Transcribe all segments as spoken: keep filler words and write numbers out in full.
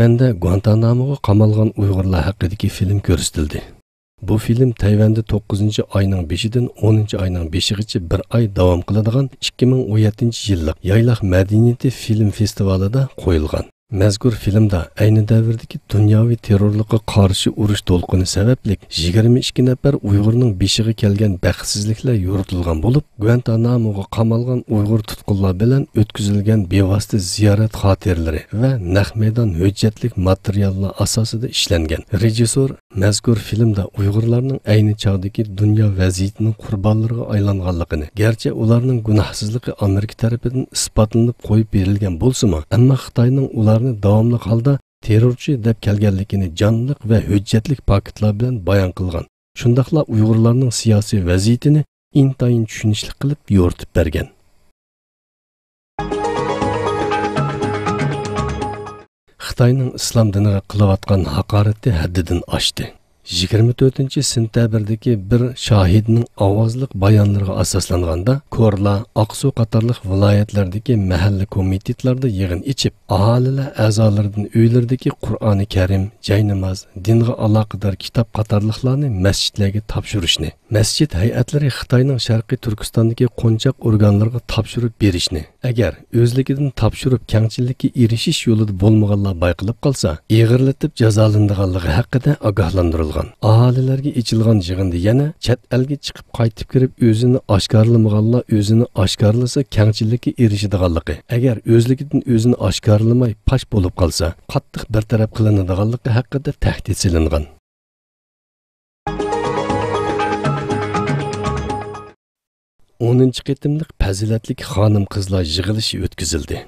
تەيۋەندە گۇانتاناموغا قامالغان ئۇيغۇرلار ھەققىدىكى فىلىم كۆرسىتىلدى. بۇ فىلىم تەيۋەندە توققۇزىنچى ئاينىڭ بەشىدىن ئونىنچى ئاينىڭ بەشىگىچە بىر ئاي داۋام قىلىدىغان ئىككى مىڭ ئون يەتتىنچى يىللىق يايلاق مەدەنىيىتى فىلىم فېستىۋالىدا قويۇلغان. مەزكۇر فىلىمدا ئەينى دەۋردىكى دۇنياۋى تېررورلۇققا قارشى ئۇرۇش دولقۇنى سەۋەبلىك يىگىرمە ئىككى نەپەر ئۇيغۇرنىڭ بېشىغا كەلگەن بەختسىزلىكلەر يورۇتۇلغان بولۇپ، گۇەنتاناموغا قامالغان ئۇيغۇر تۇتقۇنلار بىلەن ئۆتكۈزۈلگەن بىۋاسىتە زىيارەت خاتىرىلىرى ۋە نەق مەيدان ھۆججەتلىك ماتېرىياللار ئاساسىدا ئىشلەنگەن. رېژىسسور مەزكۇر فىلىمدا ئۇيغۇرلارنىڭ ئەينى چاغدىكى دۇنيا ۋەزىيىتىنىڭ قۇربانلىرىغا ئايلانغانلىقىنى، گەرچە ئۇلارنىڭ گۇناھسىزلىقى ئامېرىكا تەرىپىدىن ئىسپاتلىنىپ قويۇپ بېرىلگەن بولسىمۇ، ئەمما خىتاينىڭ ئۇلارنى داۋاملىق ھالدا تېررورچى دەپ كەلگەنلىكىنى جانلىق ۋە ھۆججەتلىك پاكىتلار بىلەن بايان قىلغان، شۇنداقلا ئۇيغۇرلارنىڭ سىياسىي ۋەزىيىتىنى ئىنتايىن چۈشىنىشلىك قىلىپ يورۇتۇپ بەرگەن. خىتاينىڭ ئىسلام دىنىغا قىلىۋاتقان ھاقارىتى ھەددىدىن ئاشتى. يىگىرمە تۆتىنچى سېنتەبىردىكى بىر شاھىدنىڭ ئاۋازلىق بايانلىرىغا ئاساسلانغاندا، كورلا، ئاقسۇ قاتارلىق ۋىلايەتلەردىكى مەھەللە كومىتېتلاردا يىغىن ئېچىپ، ئاھالىلەر ئەزالىرىدىن ئۆيلىرىدىكى قۇرئانى كەرىم، جايناماز، دىنغا ئالاقىدار كىتاب قاتارلىقلارنى مەسچىتلەرگە تاپشۇرۇشنى، مەسچىت ھەيئەتلىرى خىتاينىڭ شەرقىي تۈركىستاندىكى قونچاق ئورگانلىرىغا تاپشۇرۇپ بېرىشنى، ئەگەر ئۆزلۈكىدىن تاپشۇرۇپ كەڭچىلىككە ئېرىشىش يولىدا بولمىغانلار بايقىلىپ قالسا، ئېغىرلىتىپ جازالىنىدىغانلىقى ھەققىدە ئاگاھلاندۇرۇلغان. ئاھالىلەرگە ئېچىلغان يىغىندا يەنە چەت ئەلگە چىقىپ قايتىپ كىرىپ ئۆزىنى ئاشكارىلىمىغانلار ئۆزىنى ئاشكارىلىسا كەڭچىلىككە ئېرىشىدىغانلىقى، ئەگەر ئۆزلۈكىدىن ئۆزىنى ئاشكارىلىماي پاش بولۇپ قالسا قاتتىق بىر تەرەپ قىلىنىدىغانلىقى ھەققىدە تەھدىت سېلىنغان. ئونىنچى قېتىملىق پەزىلەتلىك خانىم-قىزلار يىغىلىشى ئۆتكۈزۈلدى.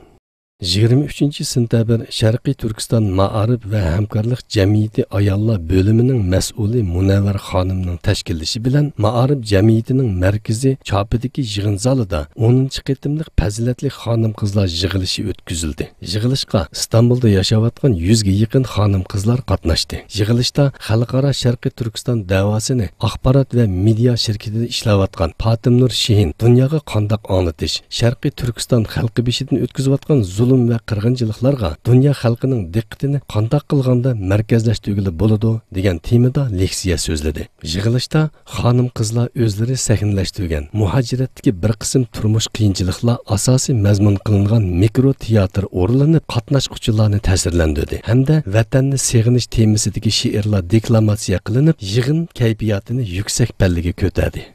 يىگىرمە ئۈچىنچى سېنتەبىر شەرقىي تۈركىستان مائارىپ ۋە ھەمكارلىق جەمئىيىتى ئاياللار بۆلۈمىنىڭ مەسئۇلى مۇنەۋۋەر خانىمنىڭ تەشكىللىشى بىلەن مائارىپ جەمئىيىتىنىڭ مەركىزى چاپىدىكى يىغىن زالىدا ئونىنچى قېتىملىق پەزىلەتلىك خانىم-قىزلار يىغىلىشى ئۆتكۈزۈلدى. يىغىلىشقا ئىستانبۇلدا ياشاۋاتقان يۈزگە يېقىن خانىم-قىزلار قاتناشتى. يىغىلىشتا خەلقئارا شەرقىي تۈركىستان دەۋاسىنى ئاخبارات ۋە مېدىيا شىركىتىدە ئىشلەۋاتقان پاتىمنۇر شېھىن دۇنياغا قانداق ئاڭلىتىش، شەرقىي تۈركىستان خەلقى بېشىدىن ئۆتكۈزۈۋاتقان زۇلۇم ۋە قىرغىنچىلىقلارغا دۇنيا خەلقىنىڭ دىققىتىنى قانداق قىلغاندا مەركەزلەشتۈرگىلى بولىدۇ، دېگەن تېمىدا لېكسىيە سۆزلىدى. يىغىلىشتا خانىم-قىزلار ئۆزلىرى سەھنىلەشتۈرگەن مۇھاجىرەتتىكى بىر قىسىم تۇرمۇش قىيىنچىلىقلار ئاساسىي مەزمۇن قىلىنغان مىكرو تىياتىر ئورۇنلىنىپ، قاتناشقۇچىلارنى تەسىرلەندۈردى ھەمدە ۋەتەننى سېغىنىش تېمىسىدىكى شېئىرلار دېكلاماتسىيە قىلىنىپ، يىغىن كەيپىياتىنى يۈكسەك پەللىگە كۆتەردى.